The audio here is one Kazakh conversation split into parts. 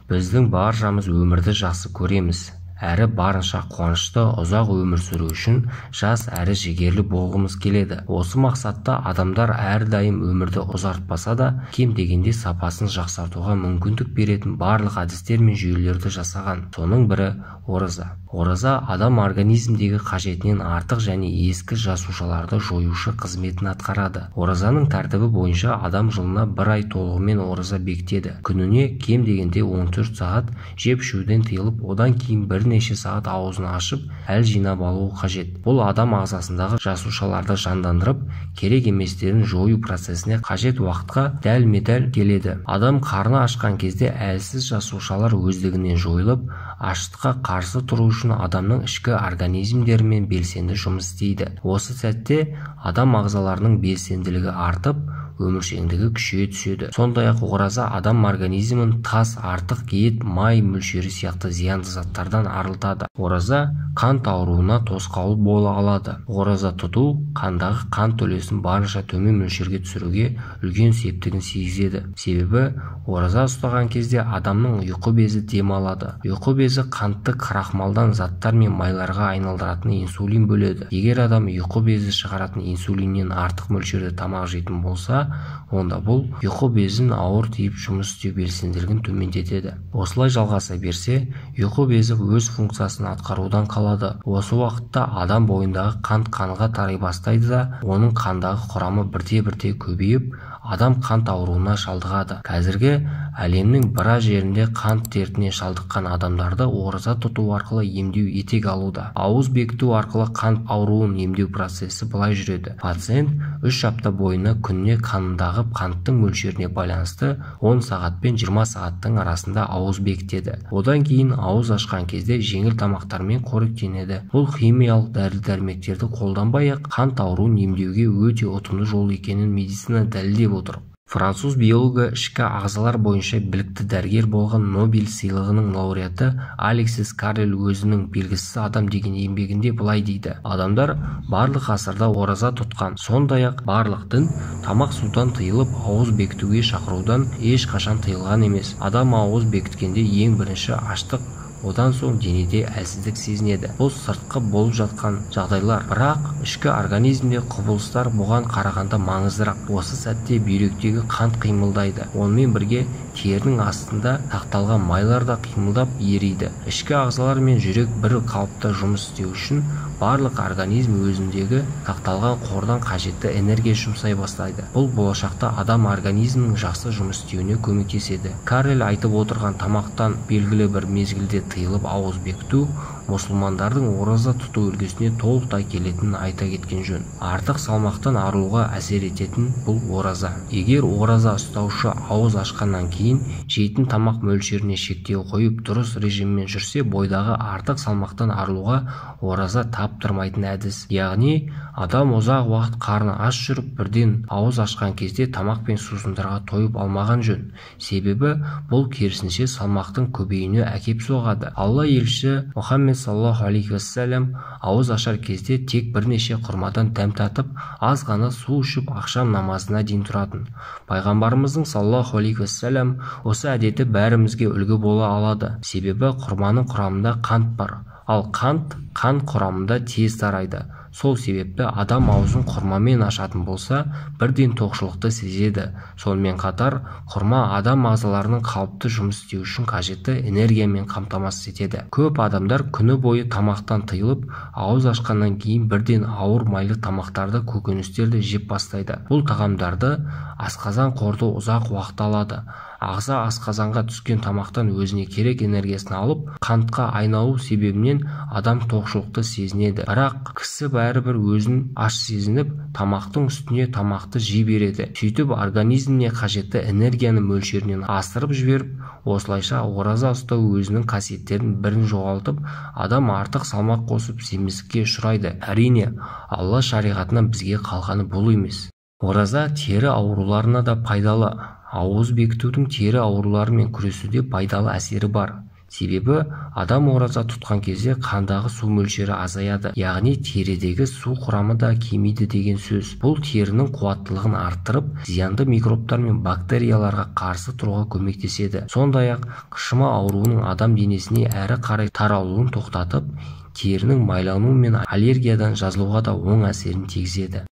Біздің баршамыз өмірді жақсы көреміз. Әрі барынша қуанышты ұзақ өмір сүру үшін жас әрі жігерлі болғымыз келеді. Осы мақсатта адамдар әрдайым өмірді ұзартпаса да, кем дегенде сапасын жақсартуға мүмкіндік беретін барлық әдістер мен жүйелерді жасаған. Соның бірі ораза. Ораза адам организмдегі қажетінен артық және ескі жасушаларды жоюшы қызметін атқарады. Оразаның тәртібі бойынша адам жылына бір ай толығымен ораза бекітеді. Күніне кем дегенде 14 сағат жеп ішуден тыйылып, одан кейін бірнеше сағат аузын ашып, әл жинап алуы қажет. Бұл адам ағзасындағы жасушаларды жандандырып, керек еместерін жою процесіне қажет уақытқа дәлме-дәл келеді. Адам қарны ашқан кезде әлсіз жасушалар өздігінен жойылып, аштыққа қарсы тұру үшін адамның ішкі организмдерімен белсенді жұмыс істейді. Осы сәтте адам ағзаларының белсенділігі артып, өміршеңдігі күшейе түседі. Сондай-ақ ораза адам организмін тас, артық ет, май мөлшері сияқты зиянды заттардан арылтады. Ораза қант ауруына тосқауыл бола алады. Ораза тұту қандағы қант үлесін барынша төмен мөлшерге түсіруге үлкен септігін тигізеді. Себебі ораза ұстаған кезде адамның ұйқы безі дем алады. Ұйқы безі қантты крахмалдан заттар мен майларға айналдыратын инсулин бөледі. Егер адам ұйқы безі шығаратын инсулиннен артық мөлшерде тамақ жейтін болса, онда бұл ұйқы безін ауыр тиіп жұмыс істеу белсенділігін төмендетеді. Осылай жалғаса берсе, ұйқы безі өз функциясын атқарудан қалады. Осы уақытта адам бойындағы қант қанға тарай бастайды да, оның қандағы құрамы бірте-бірте көбейіп, адам қант ауруына шалдығады. Қазіргі әлемнің біраз жерінде қант дертіне шалдыққан адамдарды ораза тұту арқылы емдеу етек алуда. Ауыз бекіту арқылы қант ауруын емдеу процесі былай жүреді. Пациент 3 апта бойына күніне қанындағы қанттың мөлшеріне байланысты 10 сағат пен 20 сағаттың арасында ауыз бекітеді. Одан кейін ауыз ашқан кезде жеңіл тамақтармен қоректенеді. Бұл химиялық дәрі-дәрмектерді қолданбай-ақ қант ауруын емдеуге өте ұтымды жол екенін медицина дәлелдеп отыр. Француз биологы, ішкі ағзалар бойынша білікті дәрігер болған Нобель сыйлығының лауреаты Алексис Каррель өзінің «Белгісіз адам» деген еңбегінде былай дейді: адамдар барлық ғасырда ораза тұтқан, сондай-ақ барлық дін тамақ судан тыйылып, ауыз бекітуге шақырудан ешқашан тыйылған емес. Адам ауыз бекіткенде ең бірінші аштық, одан соң денеде әлсіздік сезінеді. Бұл сыртқы болып жатқан жағдайлар, бірақ ішкі организмде құбылыстар бұған қарағанда маңыздырақ. Осы сәтте бүйректегі қант қимылдайды. Онымен бірге терінің астында сақталған майлар да қимылдап ериді. Ішкі ағзалар мен жүрек бір қалыпта жұмыс істеу үшін барлық организм өзіндегі сақталған қордан қажетті энергия жұмсай бастайды. Бұл болашақта адам организмінің жақсы жұмыс істеуіне көмектеседі. Каррель айтып отырған тамақтан белгілі бір мезгілде тыйылып ауыз бекіту мұсылмандардың ораза тұту үлгісіне толықтай келетінін айта кеткен жөн. Артық салмақтан арылуға әсер ететін бұл ораза. Егер ораза ұстаушы ауыз ашқаннан кейін жейтін тамақ мөлшеріне шектеу қойып, дұрыс режиммен жүрсе, бойдағы артық салмақтан арылуға ораза таптырмайтын әдіс. Яғни адам ұзақ уақыт қарны аш жүріп, бірден ауыз ашқан кезде тамақ пен сусындарға тойып алмаған жөн. Себебі бұл керісінше салмақтың көбеюіне әкеп соғады. Алла елшісі Мұхаммед саллаллаху алейхи уассалам ауыз ашар кезде тек бірнеше құрмадан дәм татып, аз ғана су ішіп, ақшам намазына дейін тұратын. Пайғамбарымыздың саллаллаху алейхи уассалам осы әдеті бәрімізге үлгі бола алады. Себебі құрманың құрамында қант бар. Ал қант қан құрамында тез тарайды. Сол себепті адам аузын құрмамен ашатын болса, бірден тоқшылықты сезеді. Сонымен қатар, құрма адам ағзаларының қалыпты жұмыс істеу үшін қажетті энергиямен қамтамасыз етеді. Көп адамдар күні бойы тамақтан тыйылып, ауыз ашқаннан кейін бірден ауыр майлы тамақтарды, көкөністерді жеп бастайды. Бұл тағамдарды асқазан қорыту ұзақ уақыт алады. Ағза асқазанға түскен тамақтан өзіне керек энергиясын алып, қантқа айналу себебінен адам тоқшылықты сезінеді. Бірақ кісі бәрібір өзін аш сезініп, тамақтың үстіне тамақты жей береді. Сөйтіп организміне қажетті энергияны мөлшерінен асырып жіберіп, осылайша ораза ұстау өзінің қасиеттерінің бірін жоғалтып, адам артық салмақ қосып семіздікке ұшырайды. Әрине, Алла шариғатынан бізге қалғаны бұл емес. Ораза тері ауруларына да пайдалы. Ауыз бекітудің тері ауруларымен күресуде пайдалы әсері бар. Себебі адам ораза тұтқан кезде қандағы су мөлшері азаяды, яғни терідегі су құрамы да кемиді деген сөз. Бұл терінің қуаттылығын арттырып, зиянды микробтар мен бактерияларға қарсы тұруға көмектеседі. Сондай-ақ қышыма ауруының адам денесіне әрі қарай таралуын тоқтатып, терінің майлануы мен аллергиядан жазылуға да оң әсерін тигізеді.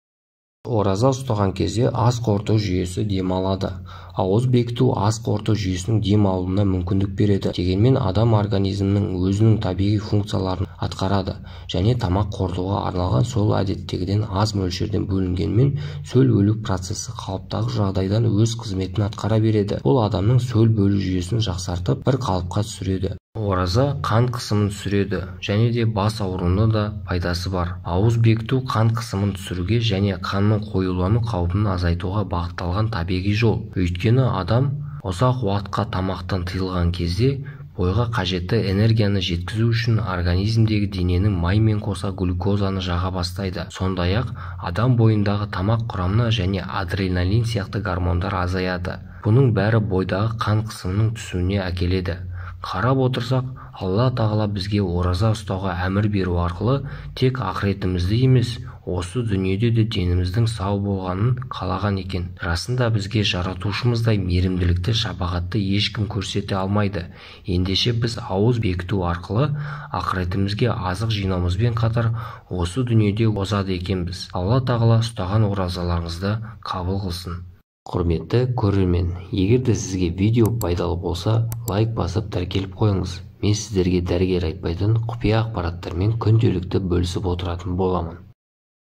Ораза ұстаған кезде ас қорыту жүйесі дем алады. Ауыз бекіту ас қорыту жүйесінің дем алуына мүмкіндік береді. Дегенмен адам организмінің өзінің табиғи функцияларын атқарады және тамақ қорытуға арналған сол әдеттегіден аз мөлшерден бөлінгенмен сөл бөлу процесі қалыптағы жағдайдан өз қызметін атқара береді. Бұл адамның сөл бөлу жүйесін жақсартып, бір қалыпқа түсіреді. Ораза қан қысымын түсіреді және де бас ауруына да пайдасы бар. Ауыз бекіту қан қысымын түсіруге және қанның қоюлану қаупін азайтуға бағытталған табиғи жол. Өйткені адам ұзақ уақытқа тамақтан тыйылған кезде бойға қажетті энергияны жеткізу үшін организмдегі дененің маймен қоса глюкозаны жаға бастайды. Сондай-ақ адам бойындағы тамақ құрамына және адреналин сияқты гормондар азаяды. Бұның бәрі бойдағы қан қысымының түсуіне әкеледі. Қарап отырсақ, Алла Тағала бізге ораза ұстауға әмір беру арқылы тек ақыретімізді емес, осы дүниеде де деніміздің сау болғанын қалаған екен. Расында бізге жаратушымыздай мейірімділікті, шапағатты ешкім көрсете алмайды. Ендеше біз ауыз бекіту арқылы ақыретімізге азық жинауымызбен қатар осы дүниеде озады екенбіз. Алла Тағала ұстаған оразаларыңызды қабыл қылсын. Құрметті көрермен, егер де сізге видео пайдалы болса, лайк басып тіркеліп қойыңыз. Мен сіздерге дәрігер айтпайтын құпия ақпараттармен күнделікті бөлісіп отыратын боламын.